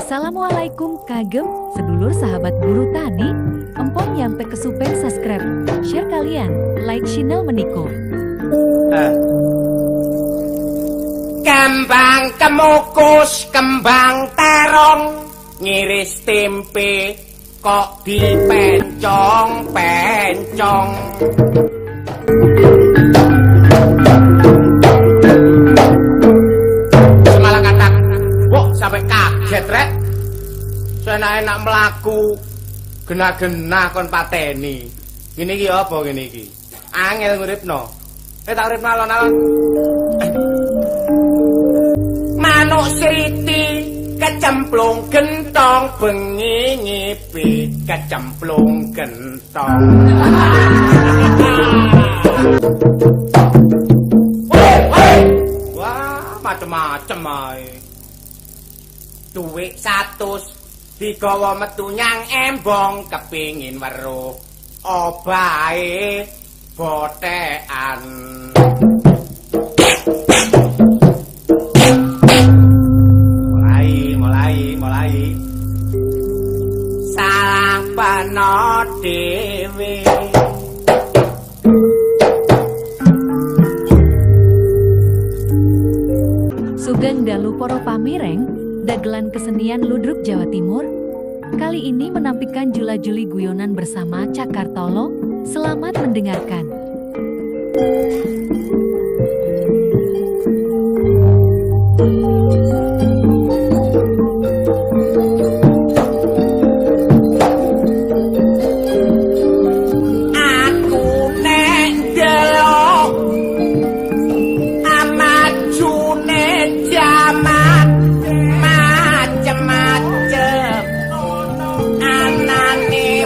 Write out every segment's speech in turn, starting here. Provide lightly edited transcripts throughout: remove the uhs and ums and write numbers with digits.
Assalamualaikum kagem, sedulur sahabat buruh tani, empon nyampe kesupen subscribe, share kalian, like channel meniko. Kembang kemukus, kembang terong, ngiris tempe kok dipencong-pencong. Semalah katak, wah sampai kaget rek. Enak-enak mlaku genah-genah kon pateni. Ngene iki apa ngene iki? Angel nguripno. Tak uripno alon-alon. Manuk sriti kecemplung gentong bengi ngipi kecemplung gentong. Wah, macem-macem ae. Duit 100 digawa metu nyang embong kepingin weruh obahe botekan. Mulai. Salah peno dhewe. Sugeng dalu para pamireng, dagelan kesenian Ludruk Jawa Timur kali ini menampilkan jula-juli guyonan bersama Cak Kartolo. Selamat mendengarkan. Aku nek ndelok amajune jaman macem-macem anane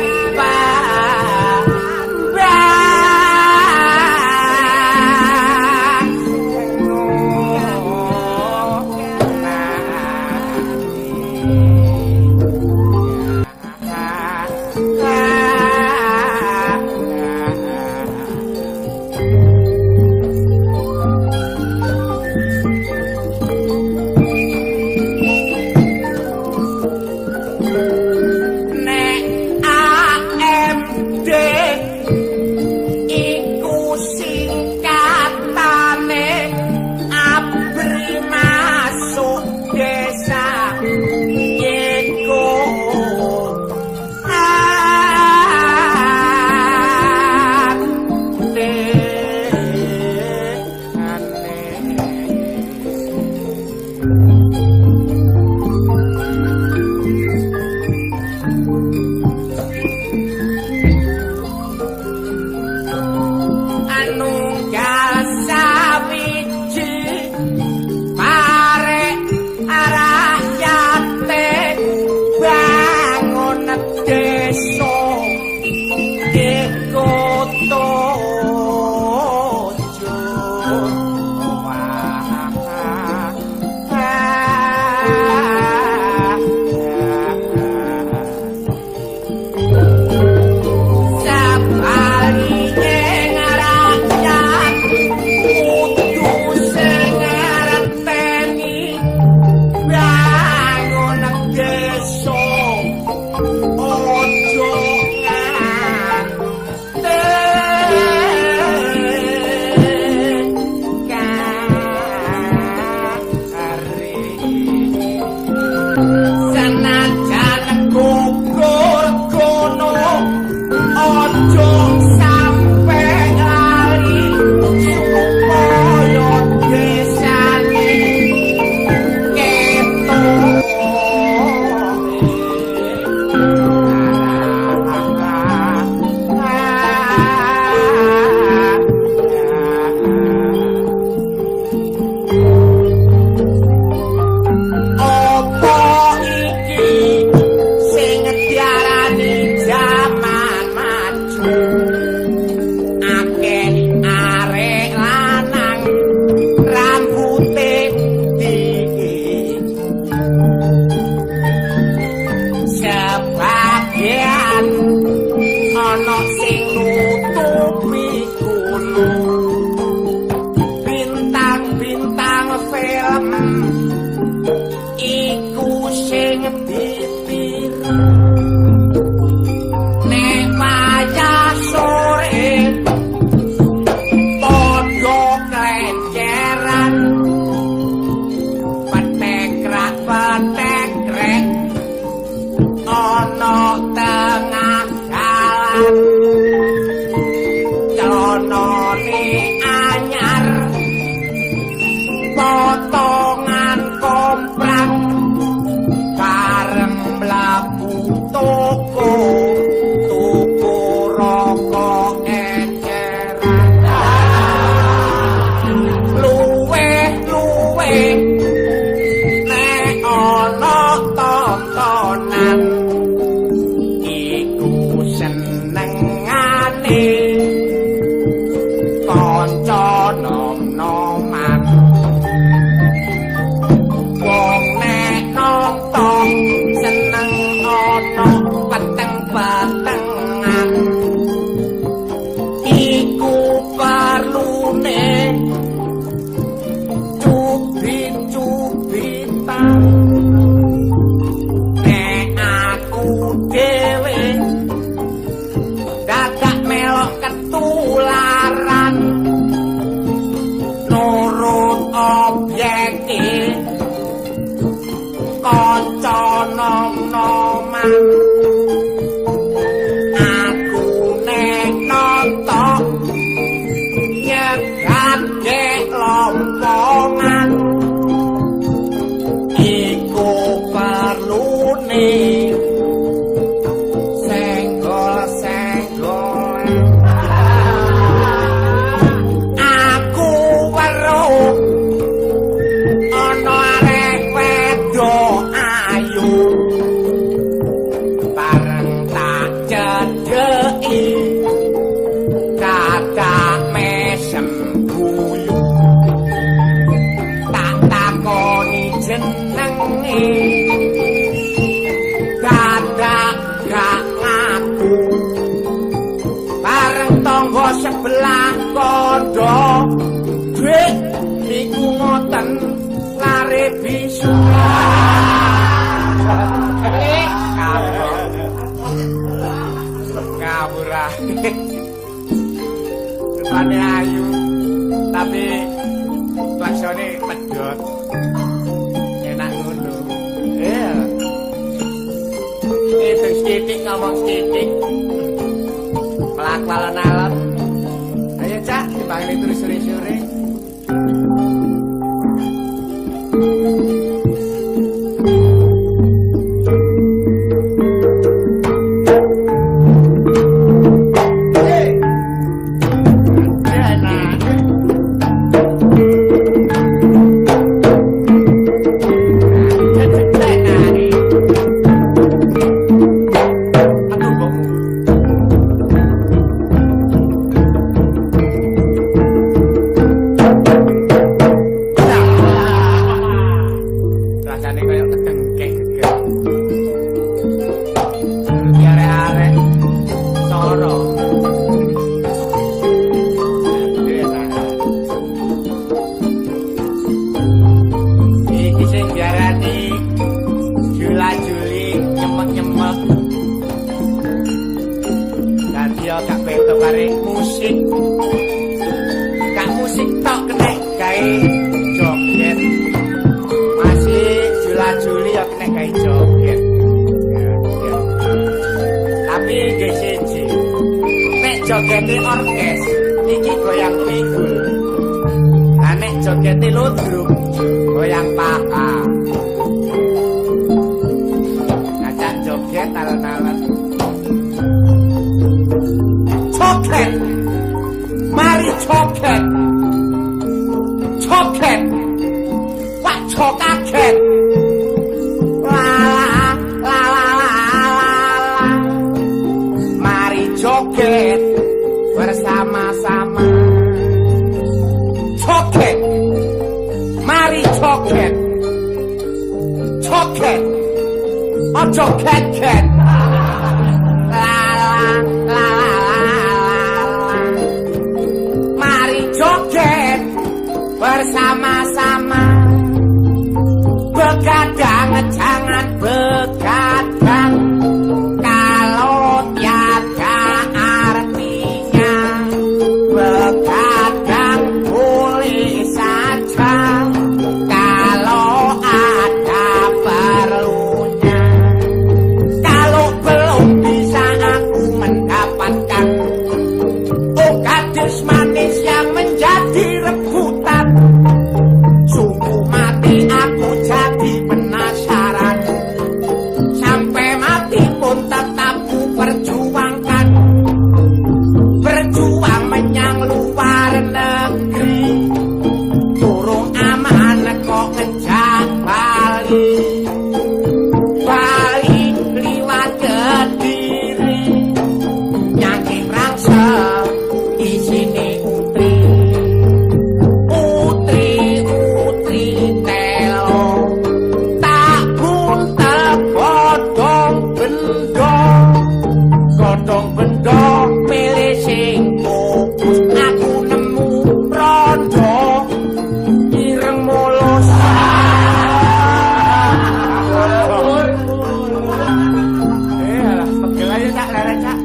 ojo. Senengane kanca nom-noman, wong nek nonton seneng ana peteng-petengan, iku perlune cubit-cubitan. Nek aku dhewe dadak melok ketularan, nurut obyeke kanca nom-noman. Aku nek nonton nyegat lompongan, iku perlune senggol-senggolan. Aku weruh ana arek wedok ayu, bareng tak cedheki dadak mesem guyu, tak takoni jenenge dadak gak ngaku. Bareng tangga sebelah kandha, "Dik, niku ngoten lare bisu." Ngawur ae. Rupane ayu tapi klaksone pedhot. Enak ngono. Iya. Itu sithik ngomong sithik. Mlaku alon-alon. Ayo Cak, dipanggil terus sore-sore. Rasane kaya ketengkek geger. Nuruti arek-arek soro. Iki sing diarani jula-juli nyemek-nyemek. Dadi yo gak beda kare musik. Gak musik tok kenek gawe joget. Masih jula-juli ya kena gawe joget. Tapi nggih siji. Nek jogete orkes iki goyang pinggul. Lah nek jogete ludruk goyang paha. Ngajak joget alon-alon. Joget. Mari joget. Joget. Wak jokaget. La la la la la la. Mari joget bersama-sama. Joget. Mari joget. Joget. Ojo kaget. La la la la la. Mari joget bersama-sama. Begadang jangan begadang, kalau tiada artinya. Begadang boleh saja kalau ada perlunya. Kalau belum bisa aku mendapatkan, oh gadis manis yang menjadi rebutan. Godhong bendo milih sing fokus, aku nemu rondo ireng mulus. Alah, pegel aja Cak, leren Cak.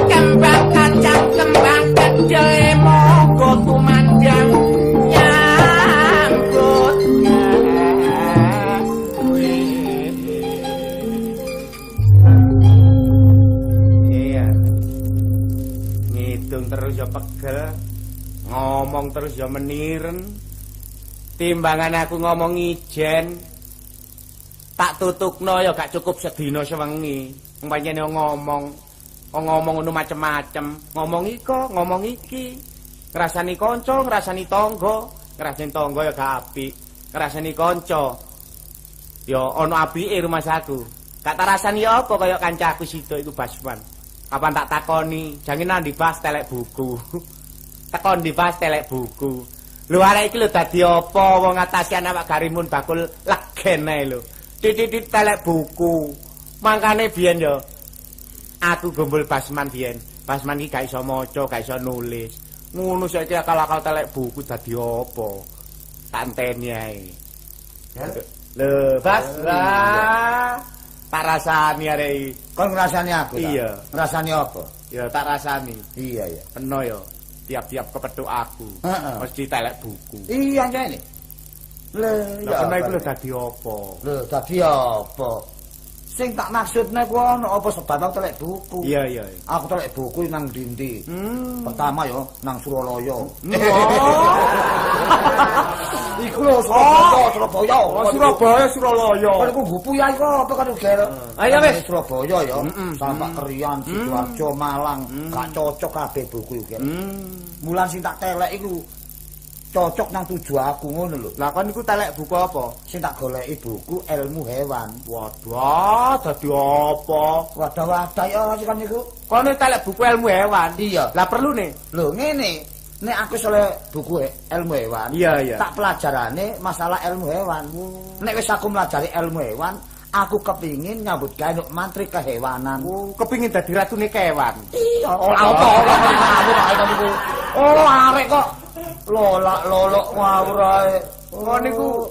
Kembang kacang, kembang kedele, monggo tumandang nyambut gawe. Iya. Ngitung terus ya pegel, ngomong terus ya meniren. Timbangan aku ngomong ijen, tak tutukno ya gak cukup sedina sewengi. Pancene ngomong, ngomong ngono macem-macem, ngomong iko, ngomong iki. Ngrasani kanca, ngrasani tangga, ngrasani tangga ya gak apik. Ngrasani kanca ya ana apike rumasaku. Gak tak rasani ya apa kaya kancaku situk iku Basman. Kapan tak takoni, jange nang ndi Bas telek buku. Tekon ndi Bas telek buku. Lho arek iki lho dadi apa wong ngatasi anak Pak Garimun bakul legen ae lho. Titik-titik telek buku. Mangkane biyen ya aku gombol Basman biyen. Basman iki gak iso maca, gak iso nulis. Ngono saiki akal-akal telek buku dadi apa? Tak enteni ae. Lho, Bas, lah. Tak rasani arek iki. Kon ngrasani aku ta? Iya. Ngrasani apa? Ya tak rasani. Iya, iya. Peno ya. Tiap-tiap kepethuk aku, mesti telek buku. Iya, jane. Lho, ya peno iku lho dadi apa? Lho, dadi apa? Sing tak maksudne ku ana apa sebab aku telek buku. Iya, iya. Aku telek buku nang ndi-ndi. Pertama ya nang Suralaya. Iku lho Surabaya, Surabaya. Oh, Surabaya, Suralaya. Kon iku gupu ya iku apa kan ger. Ayo wis Surabaya ya, sampak Krian, Sidoarjo, Malang, gak cocok kabeh buku iku. Mulan sing tak telek iku cocok nang tuju aku ngono lho. Lah kon iku telek buku apa? Sing tak goleki buku ilmu hewan. Waduh, dadi apa? Wadah-wadah ya sing kon niku. Kon telek buku ilmu hewan. Iya. Lah perlu nih. Lho ngene, nek aku soleh buku ilmu hewan, iya, iya. Tak pelajarane masalah ilmu hewan. Nek wis aku melajari ilmu hewan, aku kepingin nyambut gawe nuk mantri kehewanan. Oh, kepingin dadi ratune kewan. Iya, ora apa ora kok niku. Oh, arek kok lolak lolok ngawur ae. Oh niku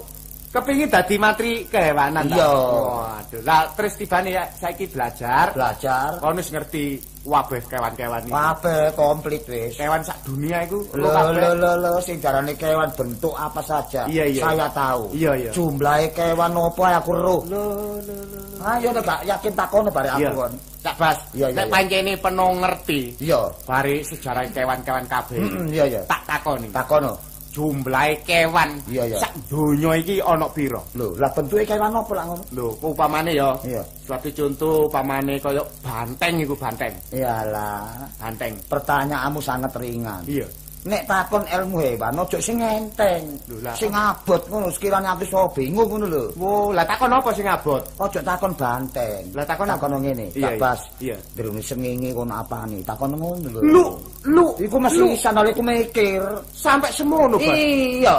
kepingin dadi mantri kehewanan ta? Iya. Waduh. Lah terus tibane ya saiki belajar. Belajar. Kon wis ngerti wabeh kewan-kewan iki. Kabeh komplit wis. Kewan sak dunia iku lho lho lho lho sing jarane kewan bentuk apa saja. Iya, iya. Saya tahu. Iya, iya. Jumlahe kewan opo ae aku roh. Lho lho lho. Ayo nek gak yakin takono bare aku kon. Cak Bas, iya, iya, nek pancene peno ngerti. Iya. Bare sejarah kewan-kewan kabeh. Iya, iya. Tak takoni. Takono. Jumlahe kewan iya, iya. Sak donya iki ana pira? Lho, lah bentuke kewan apa lak ngono? Lho, upamane ya. Iya. Suatu contoh upamane kaya banteng iku banteng. Iyalah, banteng. Pertanyaanmu sangat ringan. Iya. Nek takon ilmu hewan aja sing enteng. Lho lah. Sing abot ngono sekirane aku iso bingung ngono lho. Wo, lah takon apa sing abot? Aja takon banteng. Lah takon takon ngene, Iya, Cak Bas. Iya. Jerone sengenge kono apane? Takon ngono lho. Lu, lu, iku mesti isan oleh ku mikir. Sampai semono, Bas. Iya.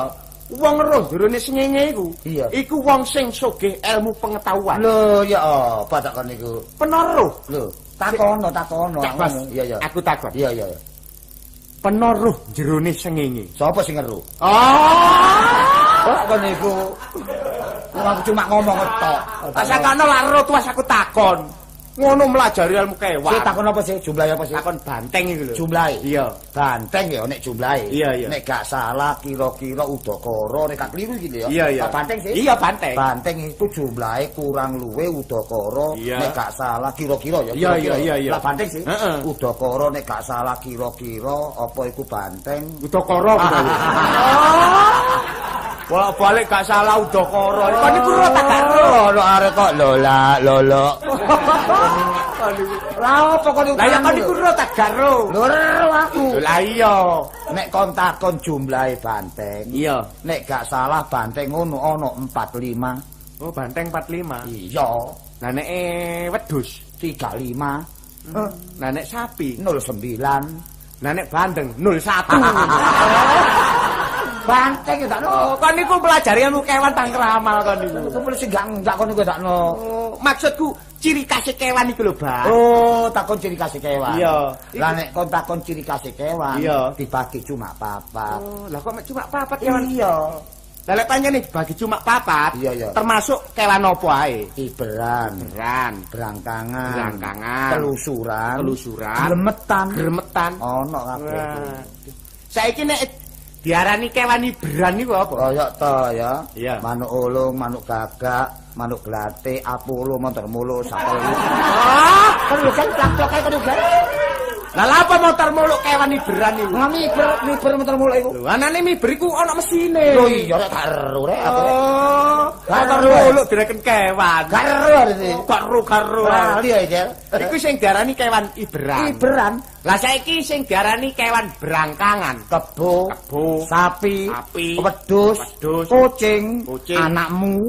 Wong roh jerone sengenge iku. Iya. Iku wong sing sugih ilmu pengetahuan. Lho, ya apa takon iku? Peneruh. Lho, takono, takono. Cak Bas, Iya, iya. Aku takon. Iya, iya. Peneruh jerone sengenge. Sapa sing ngeruh? Oh, kok kon niku. Wong aku cuma ngomong tok. Asakane lak roh tuwas aku takon. Ngono mlajari ilmu kewan. Sik takon apa sih? Jumlahe apa sih? Takon banteng iku lho. Jumlahe. Iya. Banteng ya nek jumlahe. Iya, iya. Nek gak salah kira-kira udakara nek gak keliru iki lho ya. Iya, iya. Banteng sih? Iya, banteng. Banteng itu jumlahe kurang luwe udakara nek gak salah kira-kira ya. Iya, iya, iya, iya. Lah banteng sih. Heeh. Udakara nek gak salah kira-kira apa iku banteng? Udakara kuwi. Wah, balik gak salah udakara. Kon niku ro tak gak ro. Ono arek kok lolak lolok. Lah apa kon niku? Lah ya kon niku ro tak gak ro. Lho ro aku. Lah iya. Nek kon takon jumlahe banteng. Iya. Nek gak salah banteng ngono ana 45. Oh, banteng 45. Iya. Lah nek wedhus 35. Lah nek sapi 09. Lah nek bandeng 01. Banteng ya takno. Kon niku pelajari ilmu kewan tang ramal kon niku. Kumpul sing gak kon niku takno. Maksudku ciri khas kewan iku lho, Bang. Oh, takon ciri khas kewan. Iya. Lah nek kon takon ciri khas kewan, dibagi cuma papat. Oh, lah kok cuma papat kewan? Iya. Lah lek pancen dibagi cuma papat, iya. Termasuk kewan apa ae? Iberan, brangkangan, telusuran, gremetan. Ono kabeh. Saiki nek diarani kewan iberan niku apa? Kaya to ya. Manuk ulung, manuk gagak, manuk glatik, apolo, montor muluk, sapel. Ah, kan plak-plak kae kan uga. Lah lha apa motor muluk kewan iberan niku? Lah miber motor muluk iku. Lho anane miber iku ana mesine. Lho iya rek gak ero rek aku rek. Oh, motor muluk direken kewan. Gak ero arti. Gak ero. Lali ae, Jel. Iku sing diarani kewan iberan. Iberan. Lah saiki sing diarani kewan brangkangan. Kebo, sapi, wedhus, kucing, anakmu.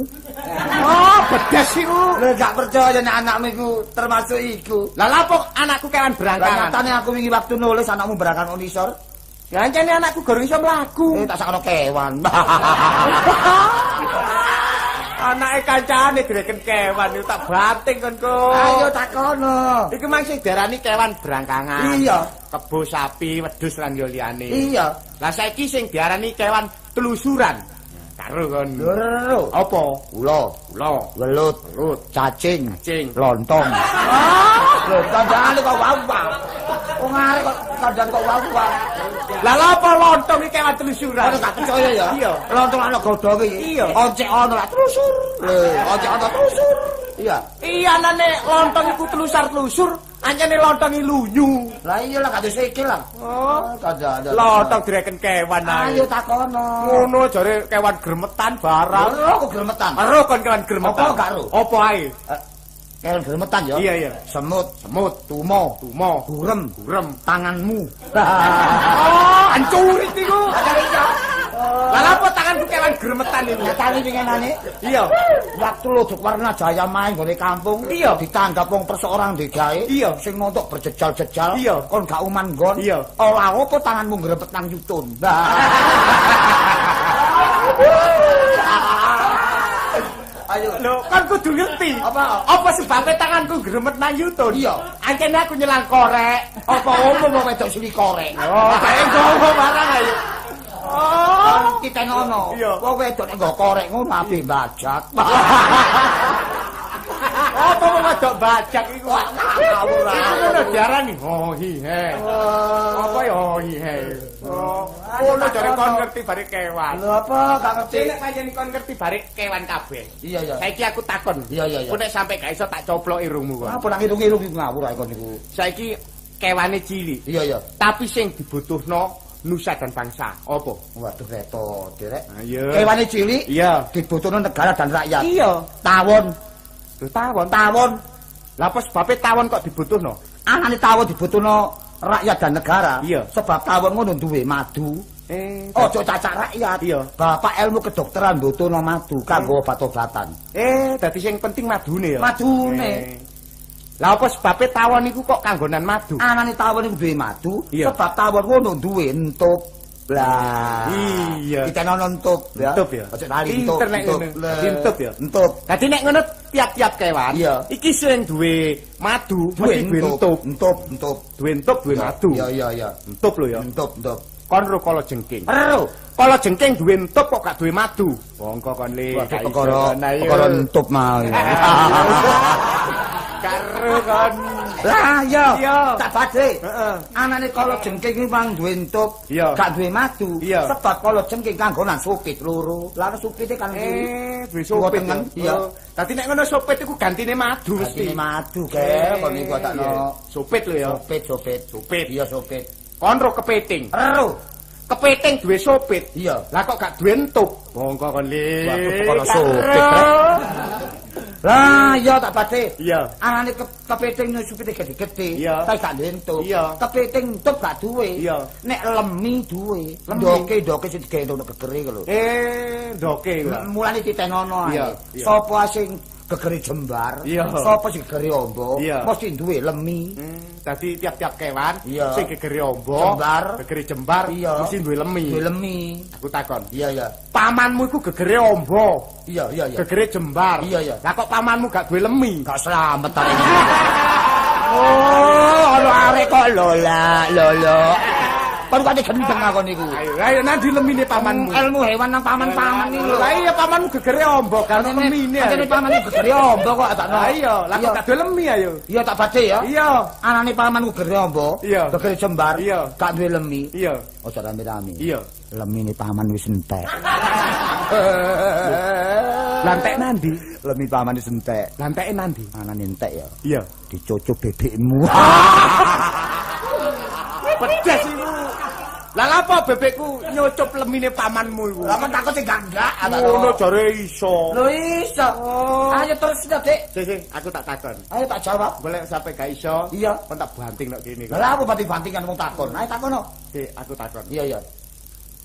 Oh, bedes iku. Lho gak percaya nek anakmu iku termasuk iku. Lah lha apa anakku kewan brangkangan? Lah nyatane aku wingi waktu nulis anakmu brangkang nisor. Ya ancene anakku gorong iso mlaku. Tak sakno kewan. Anake kancane direken kewan iku tak banting kon kok. Ayo takono. Iku mang sing diarani kewan brangkangan. Iya. Kebo, sapi, wedhus lan yo liyane. Iya. Lah saiki sing diarani kewan telusuran. Karo kon. Lho. Apa? Ula, welut, cacing, lontong. Ah, lho kandhane kok wau-wau. Wong arek kok kandhane kok wau-wau. Lah lha apa lontong iki kewan telusuran? Ora gak percaya ya. Iya. Lontong ana godhonge iki. Iya. Oncek ana lak telusur. Lho, oncek ana telusur. Iya. Iya anane lontong iku telusar-telusur, ancene lontong iki lunyu. Lah iya lah gak sikil lah. Oh, kandhane. Lontong direken kewan ae. Ayo takono. Ngono jare kewan gremetan barang. Lho kok gremetan? Ero kon kewan gremetan. Apa gak ero? Apa ae? Kewan gremetan ya? Iya, iya. Semut, tumo, gurem, tanganmu. Oh, ancurit iku. Lah lha apa tanganku kewan gremetan iku? Nyatane winginane. Iya. Waktu Ludruk Warna Jaya main nggone kampung, iya, ditanggap wong perseorang digawe, iya, sing nontok berjejal-jejal, iya, kon gak uman nggon. Iya. Ora apa tanganmu gremet nang yutun. Ayo. Lho, kan kudu ngerti. Apa? Apa sebabe tanganku gremet nang yutun? Iya. Ancene aku nyelang korek. Apa omong wong wedok sili korek? Oh, kae gowo barang ayo. Oh, titenono. Iya. Wong wedok nek nggo korek ngono ape bajak. Apa wong wedok bajak iku? Ngawur Iku ngono diarani oh hi he. Apa ya oh hi he. Oh, ngono jare kon ngerti bare kewan. Lho apa gak ngerti? Nek pancen kon ngerti bare kewan kabeh. Iya, iya. Saiki aku takon. Iya, iya, iya. Ku nek sampe gak iso tak coplok irungmu kon. Apa nang irung-irung iku ngawur ae kon niku. Saiki kewane cilik. Iya, iya. Tapi sing dibutuhno nusa dan bangsa. Apa? Waduh repot, rek. Ayo. Kewane cilik iya, dibutuhno negara dan rakyat. Iya. Tawon. Lho tawon. Tawon. Lah apa sebabe tawon kok dibutuhno? Anane tawon dibutuhno rakyat dan negara. Iya. Sebab tawon ngono duwe madu. Ojo cacak rakyat. Iya. Bapak ilmu kedokteran butuhno madu kanggo obat-obatan. Dadi sing penting madune ya. Madune. Lah apa sebabe tawon iku kok kanggonan madu? Anane tawon iku duwe madu, iya, sebab tawon ngono duwe entup. Lah. Iya. Ditenono entup ya. Entup ya. Ojo lali entup. Entup ya. Entup. Dadi nek ngono tiap-tiap kewan, iya, iki sing duwe madu mesti duwe entup. Entup, entup. Duwe entup, duwe madu. Iya, iya, iya. Entup lho ya. Entup, entup. Kon ro kala jengking. Ero. Kala jengking duwe entup kok gak duwe madu. Bongko kon le. Perkara entup mau. Karo kon. Lah iya, tak badhe. Heeh. Anane kala jengking iki mang duwe entup, gak duwe madu. Sebab kala jengking kanggonan supit loro. Lah supite kan kiri. Duwe supit. Iya. Dadi nek ngono supit iku gantine madu mesti. Gantine madu, Ger, kon niku takno. Supit lho ya. Supit, supit. Supit. Iya, supit. Kon ro kepiting. Ero. Kepiting duwe supit. Iya. Lah kok gak duwe entup? Bongko kon le. Waduh, perkara supit, Rek. Lah iya tak badhe. Iya. Anane kepiting supite gede-gede, tapi gak duwe entup. Kepiting entup gak duwe. Iya. Nek lemi duwe. Ndoke-ndoke sing digawe entuk gegere iku lho. Ndoke iku. Mulane titenono ae. Sapa sing Gegere jembar. Sapa sing gegere amba mesti duwe lemi. Dadi tiap-tiap kewan sing gegere amba, jembar, gegere jembar mesti duwe lemi. Duwe lemi. Aku takon. Iya, iya. Pamanmu iku gegere amba. Iya, iya, iya. Gegere jembar. Iya, iya. Lah kok pamanmu gak duwe lemi? Gak slamet ta. Oh, ana arek kok lola, lolo. Baru kate gendeng aku niku. Ayo, ayo nang lemine pamanmu. Ilmu hewan nang paman-paman niku lho. Lah iya pamanmu gegere amba kan lemine. Pancene pamanmu gegere amba kok tak. Lah iya, lah kok gak duwe lemi ayo. Iya tak badhe ya. Iya. Anane pamanmu gegere amba, gegere jembar, gak duwe lemi. Iya. Aja rame-rame. Iya. Lemine paman wis entek. Lah entek nandi? Lemi paman wis entek. Lah enteke nandi? Anane entek ya. Iya. Dicucuk bebekmu. Pedes iku. Lah lha apa bebekku nyucup lemine pamanmu iku? Lah men takut sing gak-gak. Ngono jare iso. Lho iso. Ayo terus ta, Dik. Sik, sik, aku tak takon. Ayo tak jawab. Golek sampe gak iso. Iya. Kon tak banting nek kene. Lah apa banting-bantingan wong takon. Ayo takono. Sik, aku takon. Iya, iya.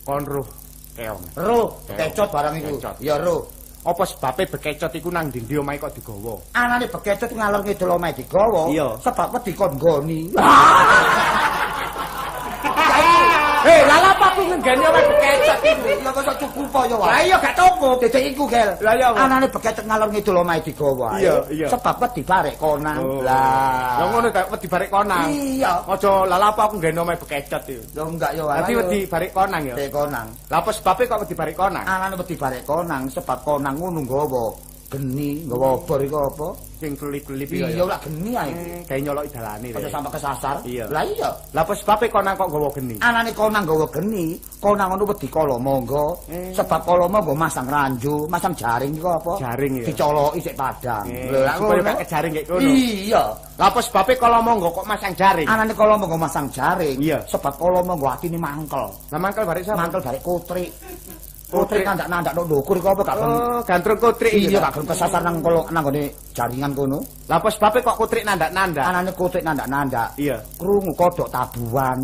Kon roh keong. Roh, bekecot barang iku. Iya, roh. Apa sebabe bekecot iku nang ndi omahe kok digawa? Anane bekecot ngalor ngidul omahe digawa, sebab wedi kon nggoni. Hei, lha apa aku ngenggeni omahe bekecot iku? Ya kok cukup ya wae. Lah iya gak cukup. Dedek iku, Gel. Lah iya. Anane bekecot ngalor ngidul omahe digawa. Iya, iya. Sebab wedi barek konang. Lah. Lah ngono ta wedi barek konang. Iya. Aja lha apa aku nggeni omahe bekecot iku. Lho enggak ya wae. Dadi wedi barek konang ya. Barek konang. Lah apa sebabe kok wedi barek konang? Anane wedi barek konang sebab konang ngono nggawa geni, nggawa obor iku apa? Sing kelip-kelip iki. Iya, lak geni ae iki. Gawe nyoloki dalane. Aja sampe kesasar. Iya. Lah iya. Lah apa sebabe konang kok nggawa geni? Anane konang nggawa geni, konang ngono wedi kala mangga. Sebab kala mangga masang ranju, masang jaring iku apa? Jaring ya. Dicoloki sik padang. Lho lak supaya gak kejaring kek kono. Iya. Lah apa sebabe kala mangga kok masang jaring? Anane kala mangga masang jaring, Iya. sebab kala mangga atine mangkel. Lah mangkel barek sapa? Mangkel barek kutrik. Kutrik nandak-nandak nduk ndukur iku apa gak gelem. Oh, gantrung kutrik iki. Iya, gak gelem kesasar nang kono nang gone jaringan kono. Lah apa sebabe kok kutrik nandak-nandak? Anane kutrik nandak-nandak. Iya. Krungu kodhok tabuhan.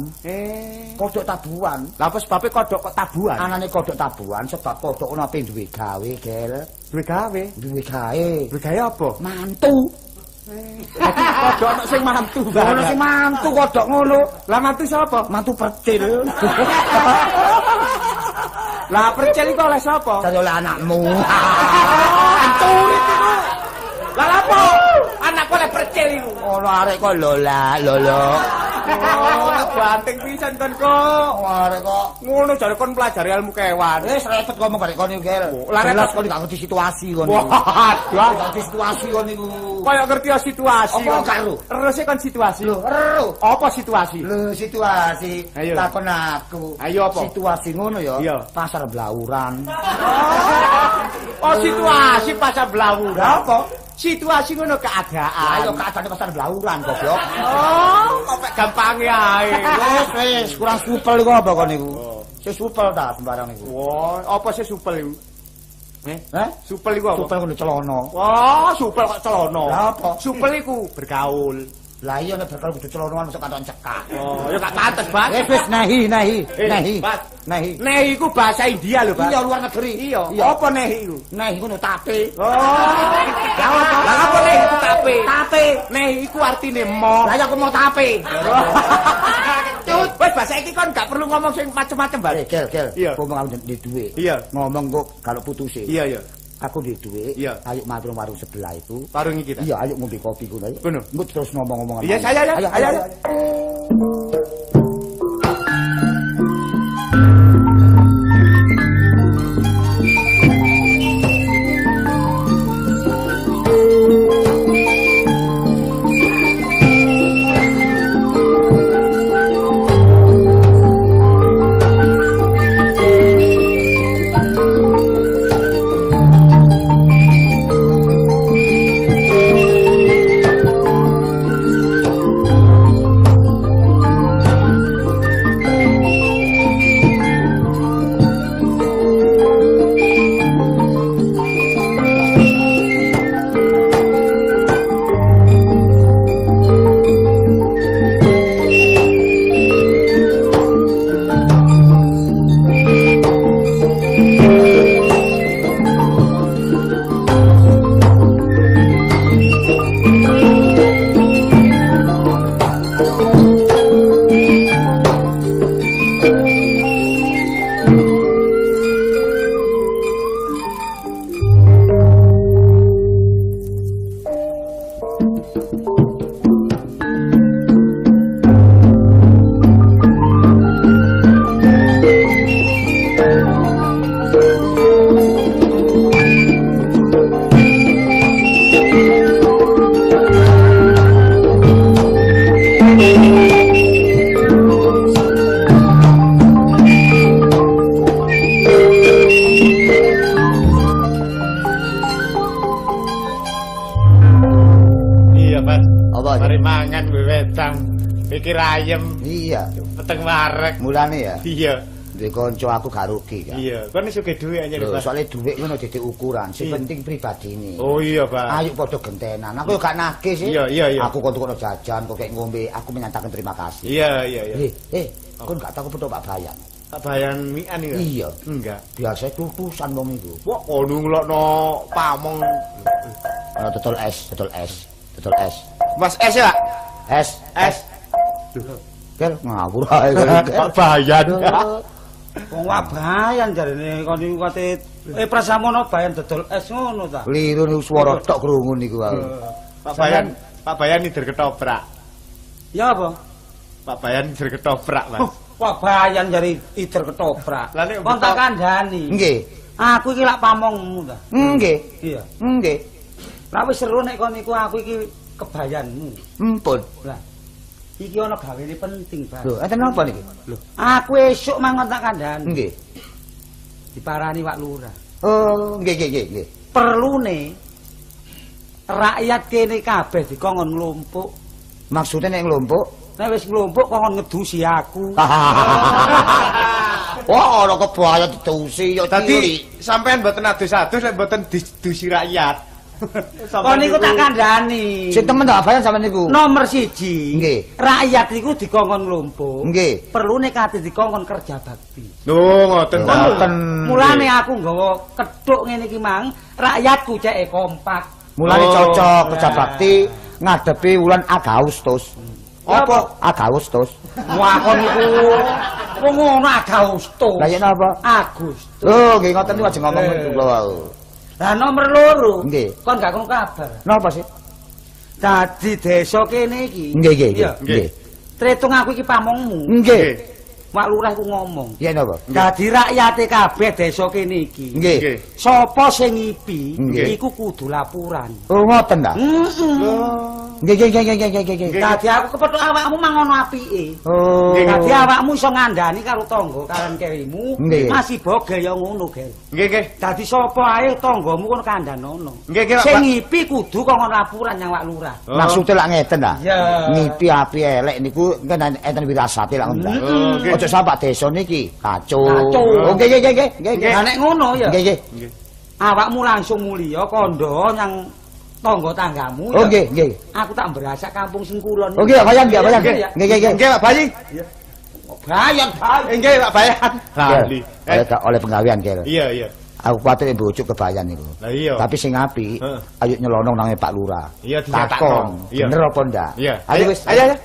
Kodhok tabuhan. Lah apa sebabe kodhok kok tabuhan? Anane kodhok tabuhan sebab kodhok ono ape duwe gawe, Gel. Duwe gawe? Duwe gawe. Duwe gawe apa? Mantu. Dadi kodhok ono sing mantu. Ono sing mantu kodhok ngono. Lah mantu sapa? Mantu percil. Lah percil iku oleh sapa? Jare oleh anakmu. Anturit iku. Lah lha apa? Anakku oleh percil iku. Ono arek kok lola, lolo. Oh, banting pisan kon kok. Arek kok ngono jare kon pelajari ilmu kewan. Wis repot ngomong barek kon iku, Gel. Lah jelas kon gak ngerti situasi kon. Waduh, gak ngerti situasi kon iku. Kaya ngerti situasi. Apa gak ero? Terus kon situasi. Lho, ero. Apa situasi? Lho, situasi. Takon aku. Ayo apa? Situasi ngono ya. Pasar Blauran. Oh, situasi pasar Blauran. Apa? Situasi ngono keadaan. Lah yo keadaane pasar Blauran goblok. Oh, kok pek gampange ae. Wis wis kurang supel iku apa kon niku? Sing supel ta sembarang niku. Wah, apa sih supel iku? Eh? Supel iku apa? Supel ngono celana. Wah, supel kok celana. Lah apa? Supel iku bergaul. Lah iya nek bergaul kudu celananan masuk kanton cekak. Oh, ya gak pantes, Bang. Wis wis nehi nehi nehi. Nehi. Nehi iku bahasa India lho, Bang. Iya, luar negeri. Iya. Apa nehi iku? Nehi ngono tape. Oh. Lah apa? Lah apa nehi iku tape? Tape. Nehi iku artine mo. Lah ya aku mau tape. Cut, wis bahasa iki kon gak perlu ngomong sing macem-macem, Bang. Gel, gel. Ngomong aku ndek dhuwit. Iya. Ngomong kok kalau putuse. Iya, iya. Aku duwe dhuwit, ayo matur warung sebelah itu. Warung iki ta? Iya, ayo ngombe kopi kono ayo. Kono. Engko terus ngomong-ngomongan. Iya, saya ayo. Ayo. Mari mangan gue wedang. Pikir ayem. Iya. Peteng wareg. Mulane ya. Iya. Duwe kanca aku gak rugi kan. Iya, kon sugih dhuwit aja lho. Soale dhuwit ngono dadi ukuran, sing penting pribadine. Oh iya, Pak. Ayo padha gentenan. Aku yo gak nagih sih. Iya, iya, iya. Aku kon tukono jajan, kok kek ngombe, aku menyatakan terima kasih. Iya, iya, iya. Kon gak tau kepethuk Pak Bayan. Pak Bayan mian iki. Iya. Enggak. Biasa tutusan wong iku. Wah, kono nglokno pamong. Ana dodol es, dodol es, dodol es. Mas es ya, Pak? Es, es. Kel ngawur ae. Pak Bayan. Wong wabayan jarene kon niku kate prasamono bayan dodol es ngono ta. Kliru niku swara tok krungu niku wae. Pak Bayan, Pak Bayan nider ketoprak. Ya apa? Pak Bayan nider ketoprak, Mas. Wah bayan jare ider ketoprak. Kon tak kandhani. Nggih. Aku iki lak pamongmu ta. Nggih. Iya. Nggih. Lah wis seru nek kon niku aku iki kebayanmu. Empun. Lah iki ana gawene penting, Pak. Lho, enten napa niki? Lho, aku esuk mangon tak kandhani. Nggih. Diparani Pak Lurah. Oh, nggih nggih nggih nggih. Perlune rakyat kene kabeh dikongkon nglumpuk. Maksude nek nglumpuk? Nek wis nglumpuk kongkon ngedusi aku. Wah, ana kebaya didusi ya. Dadi sampean mboten adus-adus nek mboten didusi rakyat. Kon niku tak kandhani. Sing temen tak bayan sampean niku. Nomor 1. Nggih. Rakyat niku dikongkon nglumpuk. Nggih. Perlune kate dikongkon kerja bakti. Lho, ngoten ta. Ngoten. Mulane aku nggawa kethuk ngene iki mang, rakyatku ceke kompak. Mulane cocok kerja bakti ngadepi wulan Agustus. Apa Agustus? Wah, kon niku wong ngono Agustus. Lah yen napa? Agustus. Lho, nggih ngoten niku aja ngomong kula wau. Lah nomor 2. Nggih. Kon gak krungu kabar. Napa sih? Dadi desa kene iki. Nggih nggih nggih. Tretung aku iki pamongmu. Nggih. Pak Lurah ku ngomong. Iya napa? Dadi rakyate kabeh desa kene iki. Nggih. Sapa sing ngipi iku kudu laporan. Oh ngoten ta? Heeh. Nggih nggih nggih nggih nggih. Dadi aku kepethuk awakmu mangono apike. Oh. Dadi awakmu iso ngandani karo tangga karen kerimu, masih bogel ya ngono, Gel. Nggih nggih. Dadi sapa ae tanggamu kono kandhanono. Nggih nggih. Sing ngipi kudu kok laporan nyang Pak Lurah. Maksude lak ngeten ta? Ngipi api elek niku enten wirasate lak ngono ta. Aja sampak desa niki kacau. Oh nggih nggih nggih nggih. Lah nek ngono ya. Nggih nggih. Awakmu langsung mulya kandha nyang tangga tanggamu ya. Oh nggih nggih. Aku tak mbrasak kampung sing kulon. Oh nggih Pak Bayan, nggih Pak Bayan. Nggih nggih nggih. Nggih Pak Bayi. Bayan, Bayan. Nggih Pak Bayan. Lali. Oleh penggawean kira. Iya iya. Aku kuwatir bojo kebayan niku. Lah iya. Tapi sing apik, ayo nyelonong nang Pak Lurah. Iya ditakon. Bener apa ndak? Ayo wis. Ayo ayo.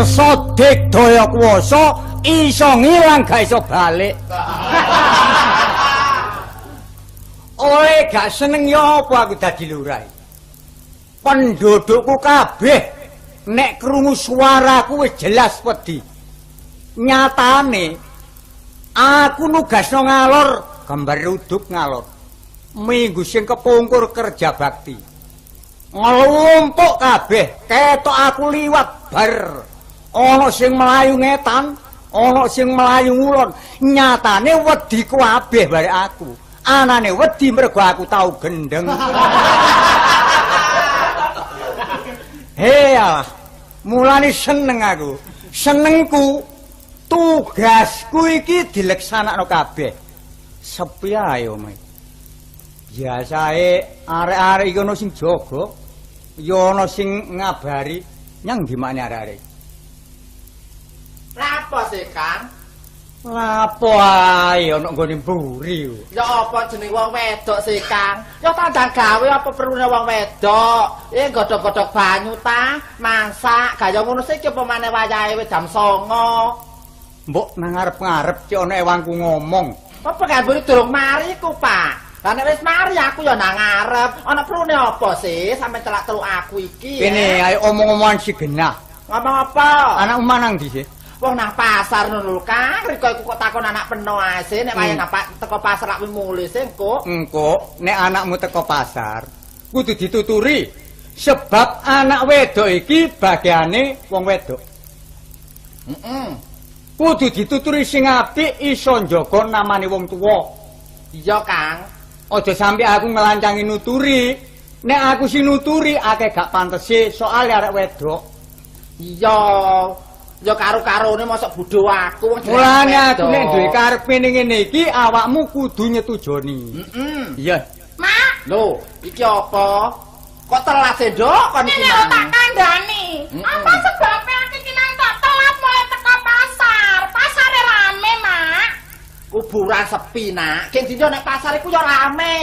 Sodik daya kuwasa iso ngilang gak iso balik. Oleh gak seneng ya apa aku dadi lurah. Pendudukku kabeh nek krungu suaraku wis jelas wedi. Nyatane aku nugasno ngalor gambar ruduk ngalor. Minggu sing kepungkur kerja bakti. Nglumpuk kabeh, ketok aku liwat bar. Ana sing mlayu ngetan, ana sing mlayu ngulon. Nyatane wedi kabeh barek aku. Anane wedi mergo aku tau gendeng. Hei alah, mulane seneng aku. Senengku tugasku iki dileksanakno kabeh. Sepi ae omahe. Biasae arek-arek iki ana sing jaga, ya ana sing ngabari nyang ndi makne arek-arek. Lapo sih, Kang? Lapo ae ana nggone mburi. Ya apa jeneng wong wedok sih, Kang? Ya tandang gawe apa perlune wong wedok? Godhog-godhog banyu ta, masak, gaya ngono sih iki apa maneh wayahe wis jam 09.00. Mbok nang ngarep-ngarep cek ana ewangku ngomong. Apa gambure durung mari ku, Pak? Lah nek wis mari aku ya nang ngarep. Ana perlune apa sih sampe celak-celuk aku iki? Kene ayo omong-omongan si genah. Ngomong apa? Anakmu nang ndi sih? Wong nang pasar ngono lho, Kang. Riko iku kok takon anak peno ae sih nek wayah nang teko pasar lak mulih sih engko. Engko nek anakmu teko pasar kudu dituturi sebab anak wedok iki bagiane wong wedok. Heeh. Kudu dituturi sing apik iso njaga namane wong tuwa. Iya, Kang. Aja sampe aku ngelancangi nuturi. Nek aku sing nuturi akeh gak pantese soal arek wedok. Iya. Ya karo-karone mosok bodho aku wong jenenge. Mulane aku nek duwe karepe ning ngene iki awakmu kudu nyetujoni. Heeh. Iya. Mak. Lho, iki apa? Kok telat sih, Nduk? Kon iki lho tak kandhani. Apa sebabe aku iki nang tak telat mulai teko pasar. Pasare rame, Mak. Kuburan sepi, Nak. Geng dina nek pasar iku ya rame.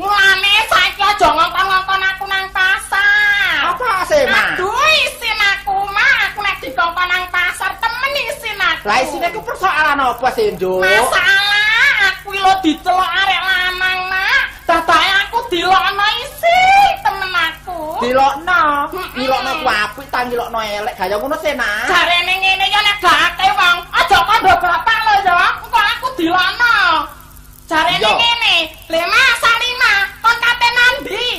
Mulane saiki aja ngongkon-ngongkon aku nang pasar. Apa sih, Mak? Aduh, isin aku, Mak. Aku nek dikongkon nang pasar temen isin aku. Lah isine ku persoalan apa sih, Nduk? Masalah aku lho dicelok arek lanang, Mak. Dadake aku dilokno isin temen aku. Dilokno? Ngilokno ku apik ta ngilokno elek gaya ngono sih, Nak. Jarene ngene ya nek gak akeh wong, aja kandha bapak lho ya. Engko aku dilokno. Jarene ngene, "Lha Mas Salima, kon kate nandi?"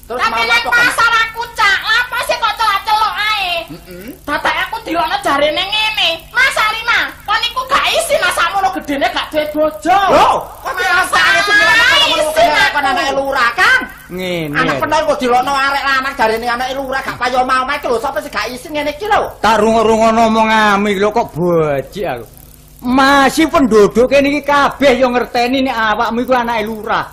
Terus mau apa pasar aku, Cak? Lah apa sih kok celak-celok ae? Heeh. Dadake aku dilokno jarene ngene, "Mas Salima, kon iku gak isin sakmono gedene gak duwe bojo." Lho, kok dirasake sing ngene kon anake lurah, Kang? Ngene. Anak penol kok dilokno arek lanang jarene anake lurah gak payo omah iki lho, sapa sing gak isin ngene iki lho? Tak rungo-rungono omongane iki lho kok bajik aku. Masih penduduk kene iki kabeh yo ngerteni nek awakmu iku anake lurah.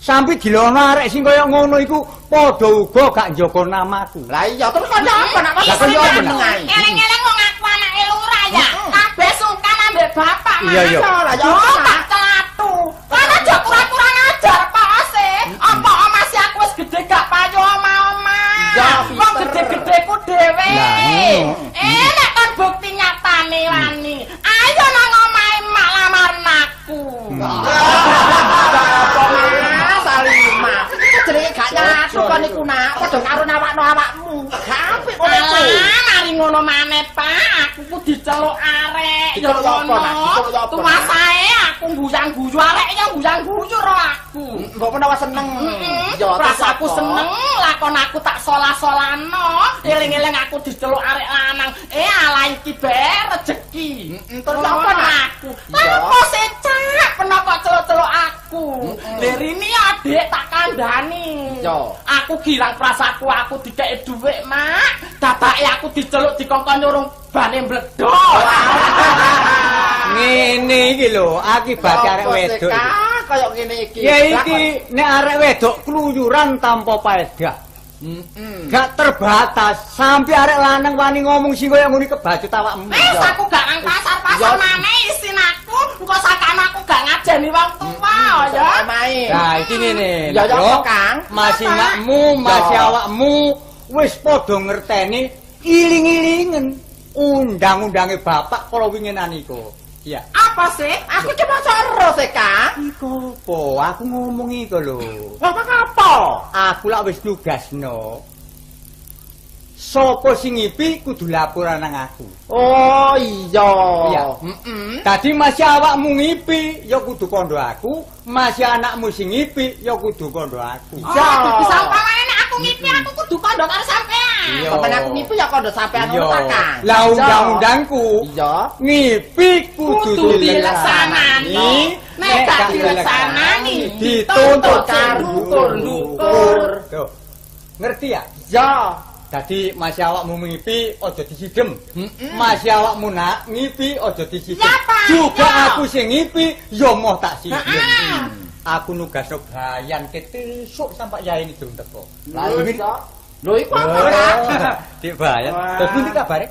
Sampe dilokno arek sing kaya ngono iku padha uga gak njaga namaku. Lah iya terus kaya apa nak Lah kaya apa nak? Eleng-eleng wong aku anake lurah ya. Kabeh sungkan ambek bapak, Mas. Iya iya. Lah ya tak celatu. Kan aja kurang-kurang ajar Pak Ose. Apa masih aku wis gedhe gak payu omah-omah. Wong gedhe-gedheku dhewe. Nek kon bukti nyatane wani. Ayo nang omahe mak lamarna aku. Salima. Jenenge gak nyatu kon iku nak, padha karo nawakno awakmu. Gak apik ngono iku. Mari ngono maneh, Pak. Aku ku diceluk arek. Ya ngono. Tumasae aku guyang-guyu arek ya guyang-guyu ro aku. Mbok menawa seneng. Ya terus aku seneng lakon aku tak solah-solano. Eling-eling aku diceluk arek lanang. Ala iki bae rejeki. Terus apa nak aku? Lah apa sih, Cak? Peno kok celuk-celuk aku. Lerine adik tak kandhani. Aku girang prasaku aku dikeki dhuwit, Mak. Dadake aku diceluk dikongkon nyurung bane mbledhos. Ngene iki lho, akibat arek wedok. Kaya ngene iki. Ya iki nek arek wedok kluyuran tanpa paedah. Gak terbatas sampe arek lanang wani ngomong sing kaya ngono kebacut awakmu. Wis aku gak nang pasar-pasar maneh isin aku, engko sakane aku gak ngajeni wong tuwa ya. Nah, iki ngene. Ya ya Kang, masih makmu, masih awakmu wis padha ngerteni iling-ilingen undang-undange bapak kala winginan iku. Iya. Apa sih? Aku iki maca ero sih, Kang. Iku apa? Aku ngomong iku lho. Ngomong apa? Aku lak wis nugasno. Sopo sing ngipi kudu laporan nang aku. Oh iya. Iya. Dadi masih awakmu ngipi ya kudu kandha aku, masih anakmu sing ngipi ya kudu kandha aku. Iya. Bisa umpamane nek aku ngipi aku kudu kandha karo sampean. Sampeyan aku ngipi ya kandha sampean ngono ta, Kang. Lah undang-undangku iya ngipi kudu dileksanani. Nek gak dileksanani dituntut karo ndukur. Ngerti ya? Iya. Dadi masih awakmu ngipi aja disidhem. Masih awakmu nak ngipi aja disidhem. Juga aku sing ngipi ya moh tak sidhem. Aku nugasno bayan ketesuk sampai yai ini durung teko. Lah iya. Lho iku apa, Kang? Dik bayan. Terus pundi kabare?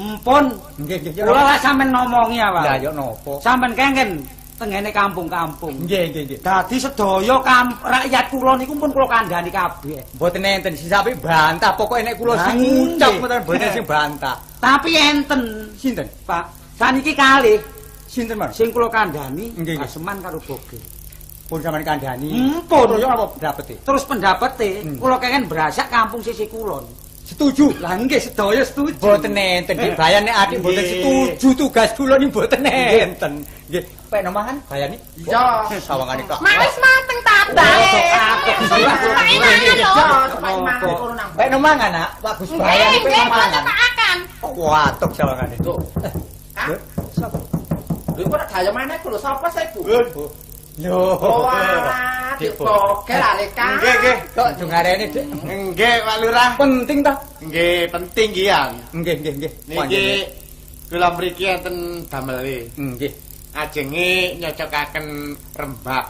Empun. Nggih nggih. Kula lak sampean ngomongi awak. Lah ya napa? Sampean kengken tengene kampung-kampung. Nggih nggih nggih. Dadi sedaya rakyat kula niku pun kula kandhani kabeh. Mboten enten sing sampe bantah, pokoke nek kula sing ngucap mboten mboten sing bantah. Tapi enten sinten, Pak? Saniki kalih sinten, Mas? Sing kula kandhani Baseman karo Boge. Pun sampean kandhani. Pun. Terus apa pendapete? Terus pendapete kula kengken brasak kampung sisih kulon. Setuju. Lah nggih sedaya setuju. Mboten enten Dik Bayan nek adik mboten setuju tugas kula niki mboten enten. Nggih, pekno mangan Bayan iki. Iya. Sawangane kok. Mak wis mateng ta, Bang. Pekno mangan, Nak. Pak Gus Bayan iki pekno mangan. Watuk sawangane. Lho. Sapa? Lho kok gaya maneh ku lho sapa sih iku? Lho. Oh alah, Dik Bogel aleka. Nggih, nggih. Kok dungarene, Dik? Nggih, Pak Lurah. Penting ta? Nggih, penting ki, Yang. Nggih, nggih, nggih. Niki kula mriki enten damele. Nggih. Ajenge nyocokaken rembak.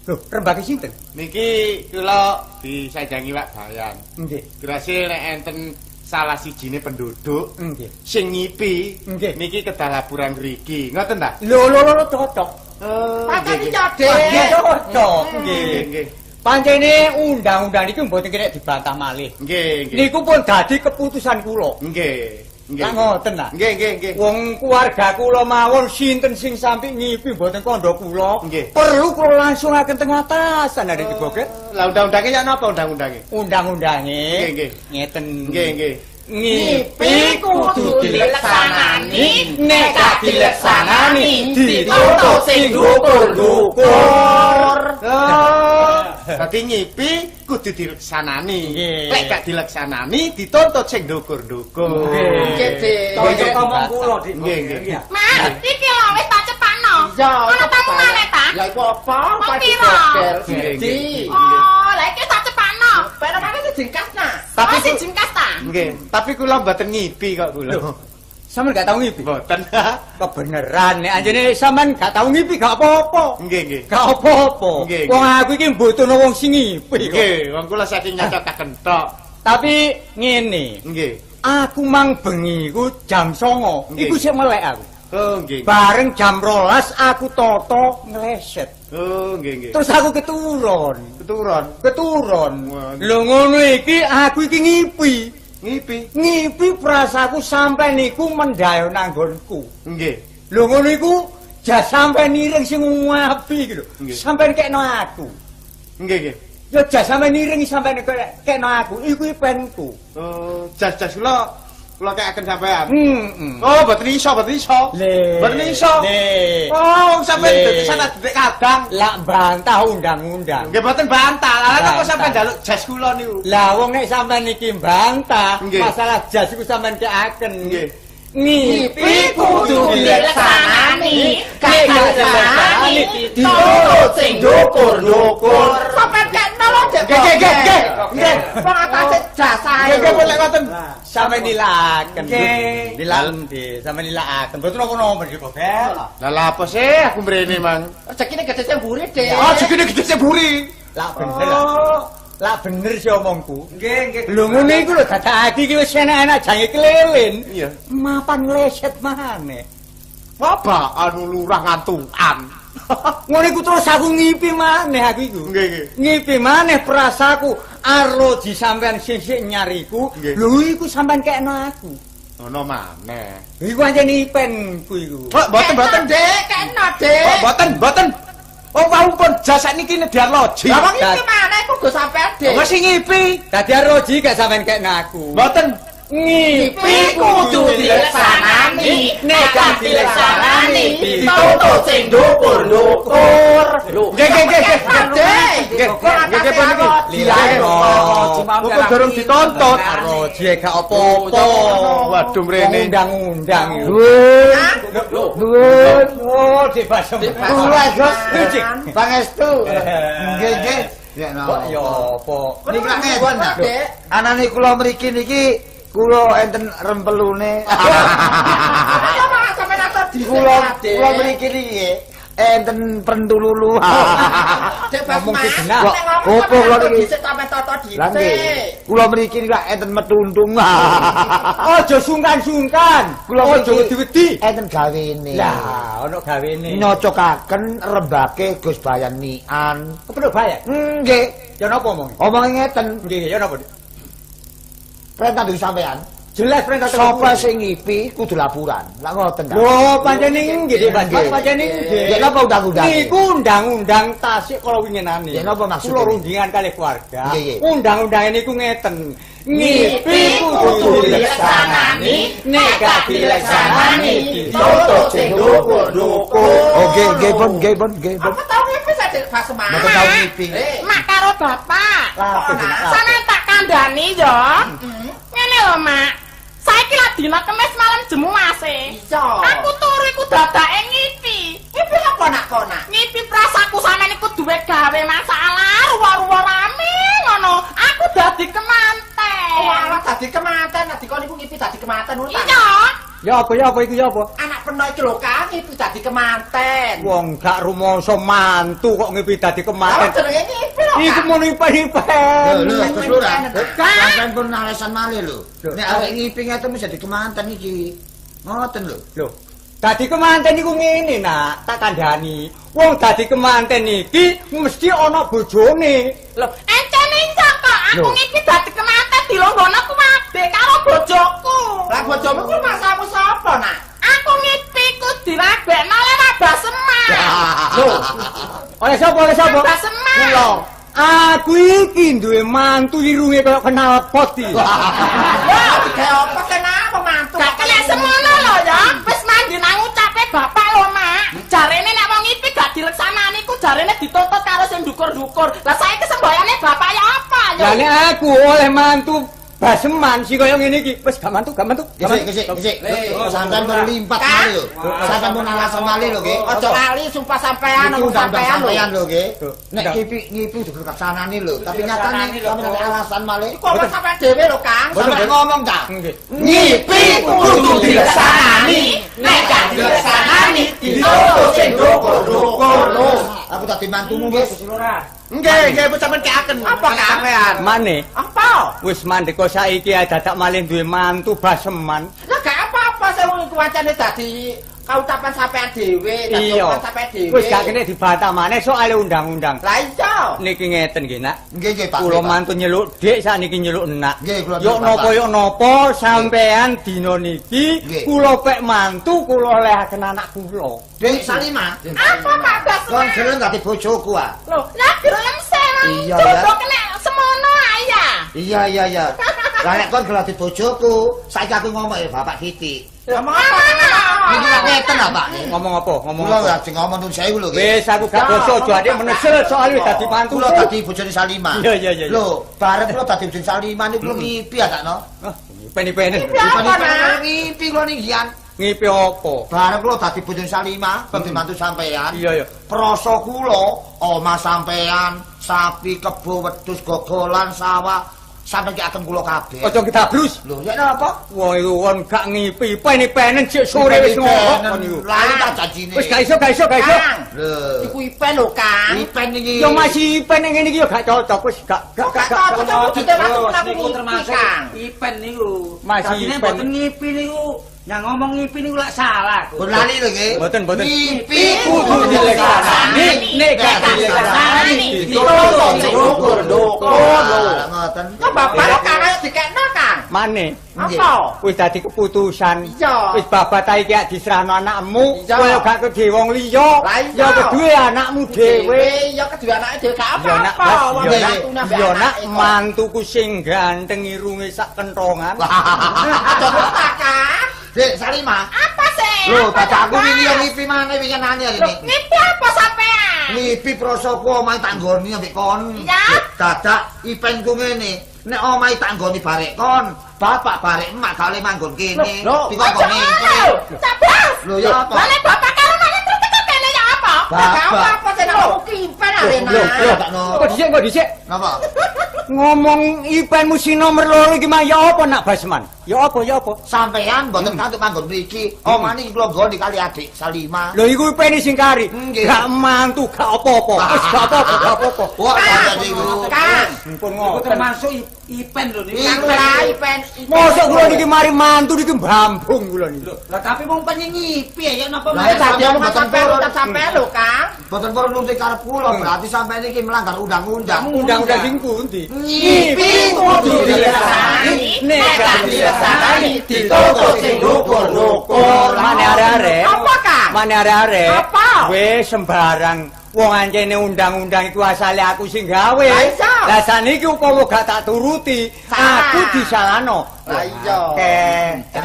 Lho, rembake sinten? Niki kula disajangi Pak Bayan. Nggih. Grase nek enten salah sijine penduduk nggih sing ngipi nggih niki kedah laporan mriki. Ngoten ta? Lho, lho, lho, cocok. Pancen iki, Dik. Cocok. Nggih, nggih. Pancene undang-undang niku mboten kena dibantah malih. Nggih, nggih. Niku pun dadi keputusan kula. Nggih. Nggih. Lah ngoten ta? Nggih, nggih, nggih. Wong keluarga kula mawon sinten sing sampe ngipi mboten kandha kula, perlu kula langsungaken teng atasan dari Boget. Lah undang-undange ya napa undang-undange? Undang-undange. Nggih, nggih. Ngeten. Nggih, nggih. Ngipi kudu dileksanani, nek gak dileksanani dituntut sing dukur-dukur. Dadi ngipi kudu dileksanani. Lek gak dileksanani dituntut sing dukur-dukur. Nggih, Dik. Cocok omong kula, Dik. Nggih, nggih. Mak, iki lho wis tak cepakno. Ana tamu maneh ta? Lah iku apa? Pak Dik. Oh, lah iki tak cepakno. Penokane sing jengkas ta? Tapi sing jengkas ta? Nggih, tapi kula mboten ngipi kok kula. Sampeyan gak tau ngipi? Mboten. Kebeneran nek anjene sampeyan gak tau ngipi gak apa-apa. Nggih, nggih. Gak apa-apa. Wong aku iki mbutuhno wong sing ngipi. Nggih, wong kula saking nyocokaken tok. Tapi ngene. Nggih. Aku mang bengi iku jam 09.00. Iku sik melek aku. Oh, nggih. Bareng jam 12 aku toto ngleset. Oh, nggih, nggih. Terus aku keturun. Keturun. Keturun. Lho ngono iki aku iki ngipi. Ngipi. Ngipi prasaku sampe niku mendayo nanggonku. Nggih. Lho ngono iku jas sampe niring sing ngapi iki lho. Sampe kekno aku. Nggih, nggih. Ya jas sampe niring sampe kekno aku, iku ipenku. Oh, jas-jas kula kula kekaken sampean. Oh, mboten iso, mboten iso. Mboten iso. Oh, sampean dadi sanad detik kadang. Lah bantah undang-undang. Nggih mboten bantah. Lah kok sampean njaluk jas kula niku? Lah wong nek sampean iki bantah, masalah jas iku sampean kekaken. Nggih. Ngipi kudu dileksanani, gak dileksanani dituntut sing dukur-dukur. Sampeyan kekno lho, Dik. Nggih, nggih, nggih. Nggih. Wong atase jas ae. Nggih, nggih, boleh ngoten. Sampeyan nilakaken. Nggih. Nilaken, Dik. Sampeyan nilakaken. Mboten napa-napa Dik Bogel. Lah lha apa sih aku mrene, Mang? Rezekine gedhe sing mburi, Dik. Oh, rezekine gedhe sing mburi. Lah bener lah. Lah bener sih omongku. Nggih, nggih. Lho ngono iku lho dadakake iki wis enak-enak jange kelilin. Iya. Mapan ngleset maneh. Wabah anu lurah ngantukan. Ngono iku terus aku ngipi maneh aku iku. Nggih, nggih. Ngipi maneh prasaku arloji sampean sing sik nyariku. Lho iku sampean kekno aku. Ono maneh. Iku ancen ipenku iku. Kok mboten mboten, Dik, kekno, Dik. Kok mboten mboten. Oh, wau pun jas sakniki nedhi arloji. Lah wong iki maneh iku go sampean, Dik. Wis sing ngipi. Dadi arloji gak sampean kekno aku. Mboten. Ngipi kudu dileksanani, nek gak dileksanani dituntut sing dukur-dukur. Nggih, nggih, nggih, nggih. Nggih, nggih, niki. Kok durung dituntut. Arloji gak apa-apa. Waduh mrene. Undang-undang iku. Nuwun. Oh, dibasem. Kula Gus. Pangestu. Nggih, nggih. Ya Kok ya apa? Niki lak ngeten. Anane kula mriki niki kula enten rempelune. Kula kula mriki niki enten pentululu. Ngomong sing genah. Opo kula niki? Dhisik sampe toto Lah nggih. dhisik. Kula mriki niki lak enten metuntung. Aja sungkan-sungkan. Kula aja wedi-wedi. Enten gawene. Lah, ono gawene. Nyocokaken rembake Gus Bayan Nian. Keperlu bayar. Nggih. Ya napa omonge? Omonge ngeten. Nggih, ya napa? Perintah dari sampean. Jelas perintah Sapa sing ngipi kudu laporan. Lah ngoten ta. Lho, pancen nggih, Pak. Pancen nggih. Ya napa undang-undang? Niku undang-undang tasik kala winginane. Ya napa maksudnya? Kula rundingan kalih keluarga. Undang-undang niku ngeten. Ngipi kudu dileksanani, nek gak dileksanani dituntut sing dukur-dukur. Oh, nggih, nggih, pun, nggih, pun, nggih, pun. Apa tau ngipi saja Basman? Mboten tau ngipi. Mak karo bapak. Sampeyan tak kandhani ya. Ngene lho, Mak. Saiki lak dina Kemis malam jemu Mas. Iya. Aku turu iku dadake ngipi. Ngipi apa nak kona? Ngipi prasaku sampeyan iku duwe gawe masalah ruwa-ruwa rame ngono. Aku dadi kemanten. Oh, alah dadi kemanten, dadi kon niku ngipi dadi kemanten ngono ta? Iya. Ya apa iku ya apa? Anak peno iki lho Kang, ngipi dadi kemanten. Wong gak rumangsa mantu kok ngipi dadi kemanten. Lah jenenge ngipi lho. Iku muni ipen-ipen. Lho, Gus Lurah. Sampeyan pun alasan malih lho. Nek arek ngipi ngeten wis dadi kemanten iki. Ngoten lho. Lho, dadi kemanten iku ngene nak, tak kandhani. Wong dadi kemanten iki mesti ana bojone. Lho, encene iso kok aku ngipi dadi kemanten dilonggono kuwabe karo bojoku. Lah bojomu ku masamu sapa nak? Aku ngipi ku dirabekno lewat Baseman. Lho. Oleh sapa, oleh sapa? Baseman. Kula. Aku iki duwe mantu irunge kaya knalpot iki. Wah, digawe apa kenapa mantu? Gak kena semono lho ya. Wis mandi nang ucape bapak lho, Mak. Jarene nek wong ngipi gak dileksanani ku jarene dituntut karo sing ndukur-ndukur. Lah saiki semboyane bapak ya apa ya? Lah nek aku oleh mantu Baseman sing kaya ngene iki, wis gak mantu, gak mantu. Gesik, gesik, gesik. Sampeyan pun limpat malih lho. Sampeyan pun alasan malih lho nggih. Aja lali sumpah sampean Iki undang-undang sampean lho. sampeyan lho nggih. Nek ngipi ngipi kudu dileksanani lho, tapi nyatane sampeyan alasan malih. Iku apa sampean dhewe lho Kang? Sampeyan ngomong ta? Nggih. Ngipi kudu dileksanani, nek gak dileksanani dituntut sing ndukur-ndukur lho. Aku dadi mantumu wis. Nggih, nggih, pun sampeyan keaken. Apa sampean? Mane? Apa? Wis mandeka saiki dadak malih duwe mantu Baseman. Lah gak apa-apa sing iku wancane dadi kaucapan sampean dhewe, dadi omongan sampean dhewe. Wis gak kene dibantah maneh soal undang-undang. Lah iya. Niki ngeten nggih, Nak. Nggih, nggih, Pak. Kula mantu nyeluk Dik, sakniki nyeluk Nak. Nggih, kula Yok napa yok napa sampean dina niki kula pek mantu kula olehaken anak kula. Dik Salima. Apa Pak Basman? Kon gelem dadi bojoku ah. Lho, lah gelem sing Iya, jodoh kena semono ae ya. Iya, iya, iya. Lah nek kon gelem dadi bojoku, saiki aku ngomong ya Bapak Titik. Ngomong apa? Niki lak ngeten lho, Pak. Ngomong apa? Ngomong Kula apa? lajeng ngomong nun sewu lho nggih. Wis aku gak basa aja adik menesel soal wis dadi mantu. Kula dadi bojone Salima. Iya, iya, iya. Lho, bareng kula dadi bojone Salima niku kula ngipi ya sakno. Ah, Ipen-ipenen. Ngipi kula ninggian. Ngipi apa? Bareng kula dadi bojone Salima, dadi mantu sampean. Iya, iya. Prasa kula omah sampean, sapi, kebo, wedhus, gogolan, sawah sampeyan ki atem kula kabeh. Aja kitablus. Lho, ya napa? Wong iku kon gak ngipi, ipen-ipenen sik sore wis ngorok kon iku. Lali tak janjine. Wis gak iso, gak iso, gak iso. Kang, Lho. iku ipen lho Kang. Ipen iki. Ya masih ipen ning ngene iki ya gak cocok wis gak gak Gak gak. cocok wujude waktu aku Niku ngipi termasuk Kang. ipen niku. Masih Dadine ipen. mboten ngipi niku. Yang ngomong ngipi niku lak salah. Pun lali lho nggih. Mboten, mboten. Ngipi Kudu dileksanani, nek gak dileksanani dituntut sing ndukur-ndukur. Lah ngoten. Kok bapak lho Kang ayo dikekno Kang. Mane? Apa? Wis dadi keputusan. Iya. Wis babat iki gak diserahno anakmu, Iya. kaya gak kedhe wong liya. Lah iya. Ya kedue anakmu dhewe. Ya kedue anake dhewe gak Ya nak, apa-apa. Wong ya nak, mantune ambek ya nak anake kok. mantuku sing ganteng irunge sak kentongan. Aja ngono ta Kang. Dik Salima. Apa sih? Lho, Apa, bapakku Bapak? wingi yo ngipi maneh winginane Lho, rene. ngipi apa sampean? Ngipi prasaku omahe tak nggoni ambek kon. Iya. Dadak ipenku ngene. Nek omahe tak nggoni barek kon, bapak barek emak gak oleh manggon kene. Lho, Dikongkon Aja ngono. Cabas. Lho, ya apa? Lah nek bapak karo maneh terus teko kene ya apa? Gak Bapak. apa-apa sing aku kipen arena. Lho, lho, Takno. kok dhisik, kok dhisik. Napa? Ngomong ipenmu sing nomor loro iki mah ya apa nak Basman? Ya apa, ya apa? Sampeyan mboten kantuk manggon mriki. Omah niki kula nggoni kali adik Salima. Lho iku ipene sing kari. Nggih. Gak mantu, gak apa-apa. Wis gak apa-apa, gak apa-apa. Wah, sampeyan niku. Kang, Pun Niku ngoten. termasuk ipen lho niku. Kang lah ipen. Mosok kula niki mari mantu niki mbambung kula niki. Lah tapi wong pengen ngipi ya napa Lah, Lah dadi sampeyan omongan mboten sampean purun. ucap sampean lho Kang. Mboten purun nuruti karep kula, berarti sampeyan iki melanggar undang-undang. Undang-undang sing pundi? Ngipi kudu dileksanani, nek gak dileksanani dituntut sing ndukur-ndukur. Mane arek-arek. Apa, Kang? Mane arek-arek. Apa? Wis sembarang wong ancene undang-undang iku asale aku sing gawe. Lah Lah saniki upama gak tak turuti, aku disalahno. Lah iya.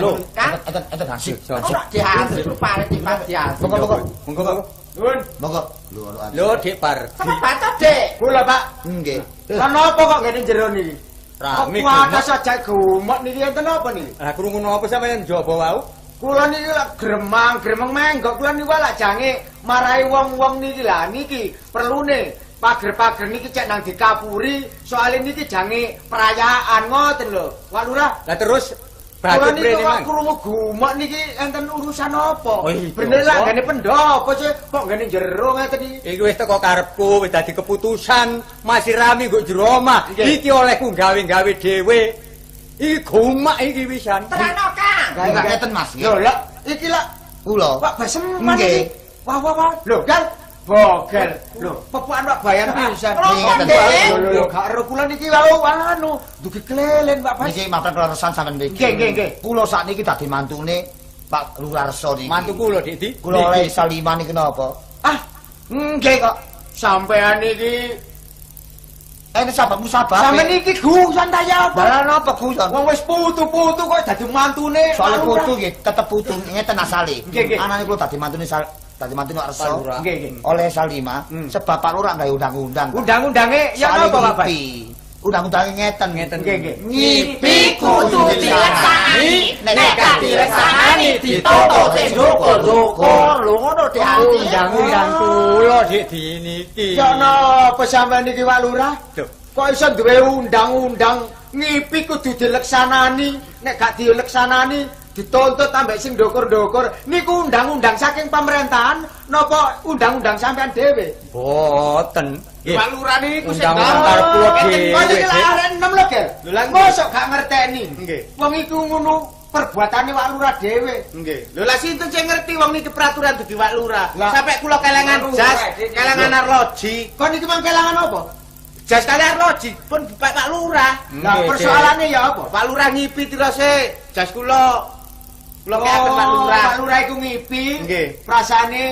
Lho, Kang, Enten hasil. ora dihasil rupane timbang dihasil. Monggo monggo. Monggo monggo. Nuwun. Monggo. Lho ono Lho, Dik Pardi. Sama baca, Dik. Kula, Pak. Nggih. Lah napa kok ngene jero niki? Rame Kok atas aja gumok niki enten apa niki? Lah krungu napa sampeyan njaba wau? Kula niki lak gremang, gremeng menggok kula niku lak jange marai wong-wong niki lah niki perlune pager-pager niki cek nang dikapuri soalnya niki jange perayaan ngoten lho. Wak Lurah, Lah terus kula badhe niki prene kok mang. krungu gumok niki enten urusan apa? Oh, iya. Bener lah gane pendopo sih kok gane jero ngeten iki. Iki wis teko karepku, wis dadi keputusan, masih rame nggo jero omah. Nggih. Iki olehku gawe-gawe dhewe. Iki gomak iki wisan. Terano, Kang. Enggak ngeten Mas. Lho lak iki lak Kula. Pak Baseman Nggih. iki. Wah wah wah. Lho, Gal. Bogel. Lho, pepukan Pak Bayan pisan. Ngeten. Lho lho lho, gak ero kula niki wau anu, dugi kelelen Pak Bas. Niki matur kula resan sampean mriki. Nggih, nggih, nggih. Kula sakniki dadi mantune Pak Lurah Reso niki. Mantu kula, Dik Di. Kula oleh Salima niki napa? Ah, Nggih kok. sampean iki Ini sababmu sabab. sampean iki guyon ta ya apa? Lah napa guyon? Wong wis putu-putu kok dadi mantune. Soale Pak Lurah. putu nggih, tetep putu ngeten asale. Nggih, nggih. Anane kula dadi mantune dadi mantune Pak Reso. Pak Lurah. Nggih, nggih. Oleh Salima sebab Pak Lurah gawe undang-undang. Undang-undange ya Soale napa Pak Bas? ngipi. Undang-undange ngeten. Ngeten. Nggih, nggih. Ngipi Kudu dileksanani, nek gak dileksanani dituntut sing ndukur-ndukur. Lho ngono dihasil. Undang-undang kula, Dik Di niki. Ya napa sampean niki Pak Lurah? Lho. Kok iso duwe undang-undang ngipi kudu dileksanani, nek gak dileksanani dituntut ambek sing ndukur-ndukur. Niku undang-undang saking pemerintahan napa undang-undang sampean dhewe? Boten. Nggih. Pak Lurah niku sing Undang-undang karep kula dhewe. Kok iki lak Dik. arek enem lho, Gel. Lho, lah, nggih. Mosok gak ngerteni. Nggih. Wong iku ngono perbuatane Pak Lurah dhewe. Nggih. Lho lah sinten sing ngerti wong niki peraturan dudu Pak Lurah. Lah. Sampai kula kelangan jas, kelangan arloji. Kon iki mang kelangan apa? Jas kali arloji pun Pak Lurah. Lah Nggih, persoalane ya apa? Pak Lurah ngipi tirose jas kula. Kula keaken Pak Lurah. Pak Lurah iku ngipi. Nggih. Rasane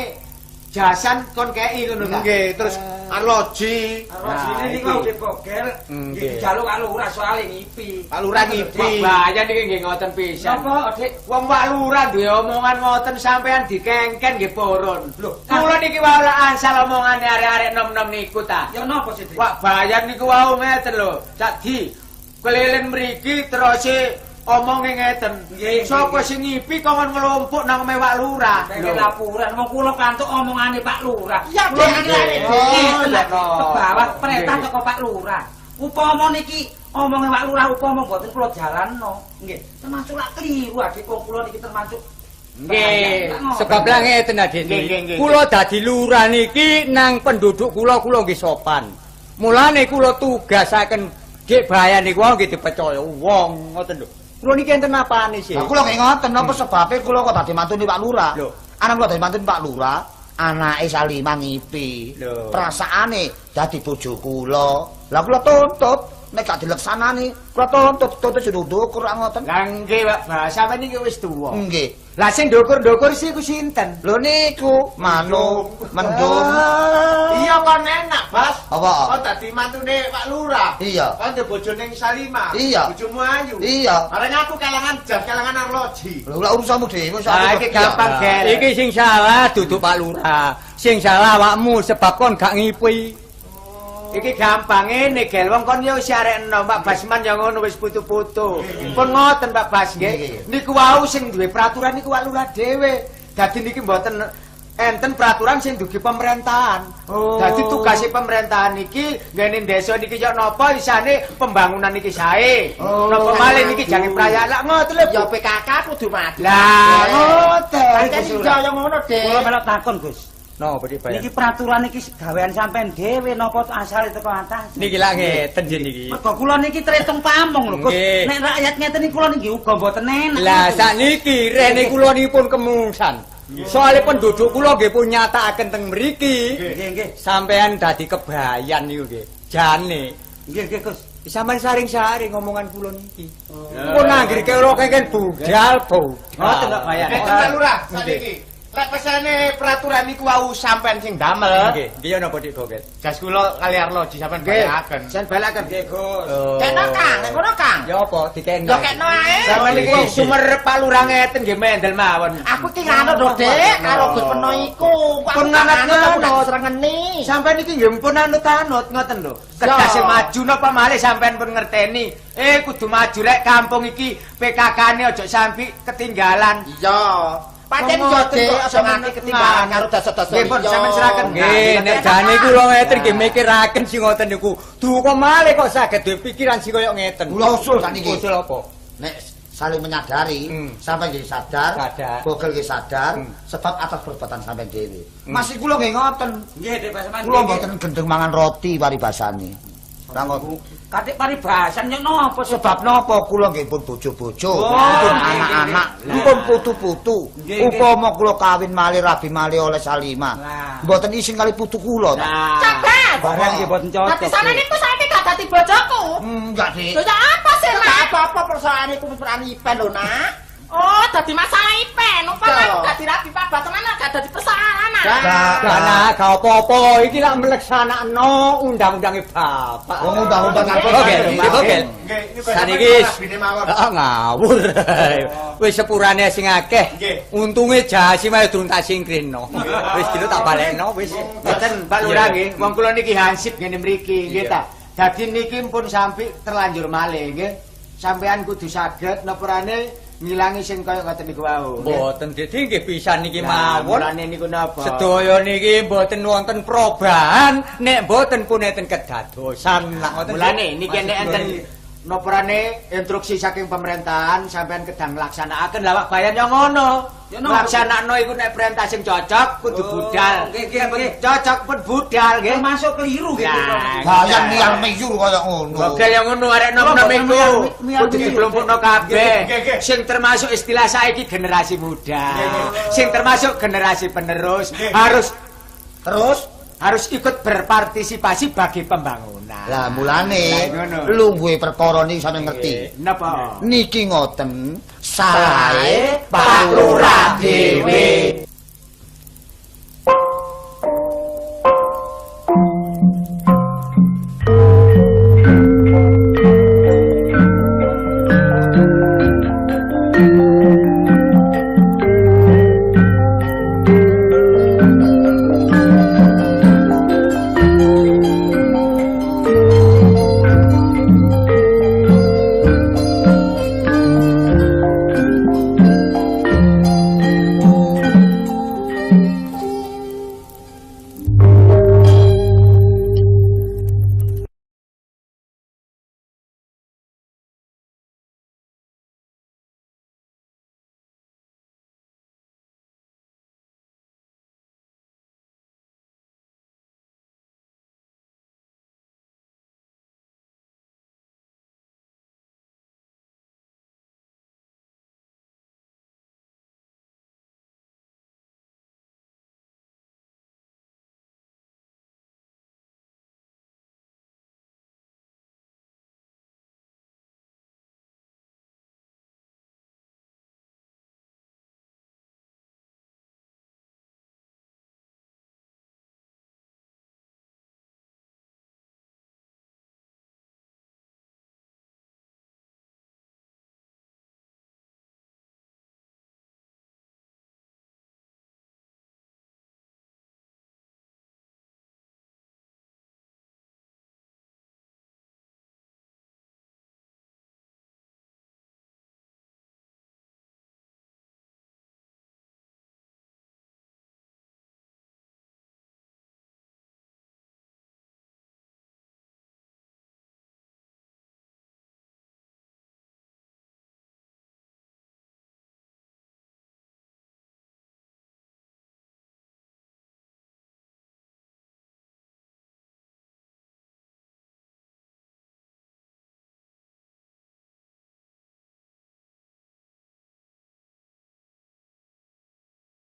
jasan kon kei ngono ta. Nggih, terus arloji. Arlojine niku iki. Dik Bogel. Nggih. Dijaluk Pak Lurah soalé ngipi. Pak Lurah ngipi. Bahaya niki nggih ngoten pisan. Napa, Dik? Wong Pak Lurah duwe omongan ngoten sampean dikengken nggih purun. Lho, kula niki wae lak asal omongane arek-arek nom-nom niku ta. Ya napa sih, Dik? Pak Bayan niku wau ngeten lho. Cak di keliling mriki terus omonge ngeten. Nggih, Sapa nggih. sing ngipi kok kon nglumpuk nang omahe Pak Lurah. Pengen laporan wong kula kantuk omongane Pak Lurah. Iya, Kula Dik, niki Dik. Oh, lak no. ke bawah perintah Nggih. teko Pak Lurah. Upama niki omonge Pak Lurah upama mboten kula jalanno. Nggih, termasuk lak keliru adik wong kula niki termasuk Nggih. Sebab lah ngeten Dik. Nggih, nggih, nggih. Kula dadi lurah niki nang penduduk kula kula nggih sopan. Mulane kula tugasaken Dik Bayan niku wau nggih dipercaya wong ngoten lho. Kula niki enten apane sih? Lah kula nggih ngoten, napa sebabe kula kok dadi mantune Pak Lurah? Lho. Anak kula dadi mantune Pak Lurah, anake Salima ngipi. Lho. Perasaane dadi bojo kula. Lah kula tuntut nek gak dileksanani, kula tuntut tuntut sing ndukur ngoten. Lah nggih Pak Bas, sampean niki wis tuwa. Nggih. Lah sing ndukur-ndukur sih iku sinten? Lho niku manu mendung. Iya kon enak, Bas. Apa? Kon dadi mantune Pak Lurah. Iya. Kon duwe bojone Salima. Iya. Bojomu ayu. Iya. Bareng aku kelangan jas, kelangan arloji. Lho lah urusanmu dhewe Lah iki gampang, Gel. Iki sing salah duduk Pak Lurah. Sing salah awakmu sebab kon gak ngipi. Iki gampang ngene, Gel. Wong kon yo wis arek enom, Pak Basman yo ngono wis putu-putu. Pun ngoten Pak Bas nggih. Niku wau sing duwe peraturan niku Pak Lurah dhewe. Dadi niki mboten enten peraturan sing dugi pemerintahan. Oh. Dadi tugase pemerintahan niki nggene desa niki yo napa isane pembangunan niki sae. Oh. Napa malih niki jange perayaan lak ngoten lho. Ya PKK kudu maju. Lah ngoten. Pancen iya ya ngono, Dik. Kula melok takon, Gus. Napa Dik Bayan? Niki peraturan niki gawean sampean dhewe napa asale teko atas? Niki lak ngeten nggih niki. Mergo kula niki tretung pamong lho, Gus. Nggih. Nek rakyat ngeten iki kula niki uga mboten enak. Lah sakniki rene kula niki pun kemungsan. Soale penduduk kula nggih pun nyatakaken teng mriki. Nggih, nggih. Sampean dadi kebayan niku nggih. Jane. Nggih, nggih, Gus. Sampeyan saring-saring ngomongan kula niki. Pun anggere kula kengken budal, budal. Ngoten kok bayan. Pak Lurah, saniki. Lek pesane peraturan niku wau sampean sing damel. Nggih, nggih napa Dik Bogel? Jas kula kali arloji sampean balekaken. Sampeyan balekaken nggih, Gus. Kekno Kang, nek ngono Kang. Ya apa dikekno? Ya kekno ae. Sampeyan iki sumerep Pak Lurah ngeten nggih mendel mawon. Aku iki nganut lho, Dik, karo Gus Peno iku. Pun nganut-nganut srengeni. Sampeyan iki nggih pun anut-anut ngoten lho. Kedah sing maju napa malih sampeyan pun ngerteni. Kudu maju rek kampung iki PKK-ne aja sampe ketinggalan. Iya. Pancen yo Dik, aja nganti ketinggalan karo dasa-dasa. Nggih pun sampeyan seraken. Nggih, nek jane kula ngeten nggih mikiraken sing ngoten niku. Duka malih kok saged duwe pikiran sing kaya ngeten. Kula usul sakniki. Usul apa? Nek saling menyadari, sampeyan nggih sadar, Bogel nggih sadar sebab atas perbuatan sampeyan dhewe. Masih kula nggih ngoten. Nggih, Dik Basaman. Kula mboten gendeng mangan roti paribasane. Ora ngoten. Katik paribasan yo napa sebab napa kula nggih pun bojo-bojo, pun anak-anak, pun putu-putu. Upama kula kawin malih rabi malih oleh Salima. Mboten isin kali putu kula ta. Cobas. Barang nggih mboten cocok. Tapi sampeyan niku saiki gak dadi bojoku. Enggak, Dik. Lho apa sih, Nak? Apa-apa persoalan iku persoalan Ipen lho, Nak. Oh, dadi masalah Ipen. Upama aku gak dirabi Pak Bateman gak dadi persoalan, Nak. Gak, gak apa-apa. Iki lak meleksanakno undang-undange bapak. Wong undang-undang apa? Oke, oke. Saniki heeh ngawur. Wis sepurane sing akeh. Untunge jasi mah durung tak singkrino. Wis dilo tak balekno wis. Mboten Pak Lurah nggih, wong kula niki hansip ngene mriki nggih ta. Dadi niki pun sampe terlanjur malih nggih. Sampean kudu saged noporane ngilangi sing kaya ngoten niku wau. Mboten dadi nggih pisan niki mawon. Mulane niku napa? Sedaya niki mboten wonten perubahan nek mboten pun enten kedadosan. Lah ngoten. Mulane niki nek enten noporane instruksi saking pemerintahan sampean kedah nglaksanakaken. Lah wak bayan yo ngono. Nglaksanakno iku nek perintah sing cocok kudu budal. Nggih, cocok pun budal nggih. Termasuk keliru nggih. Bayan miyar miyur kaya ngono. Bogel yang ngono arek nom-nom iku kudu diklompokno kabeh. Sing termasuk istilah saiki generasi muda. Sing termasuk generasi penerus harus terus harus ikut berpartisipasi bagi pembangunan. Lah mulane lungguhe perkara niki sampeyan ngerti. Napa? Niki ngoten salahe Pak Lurah dhewe.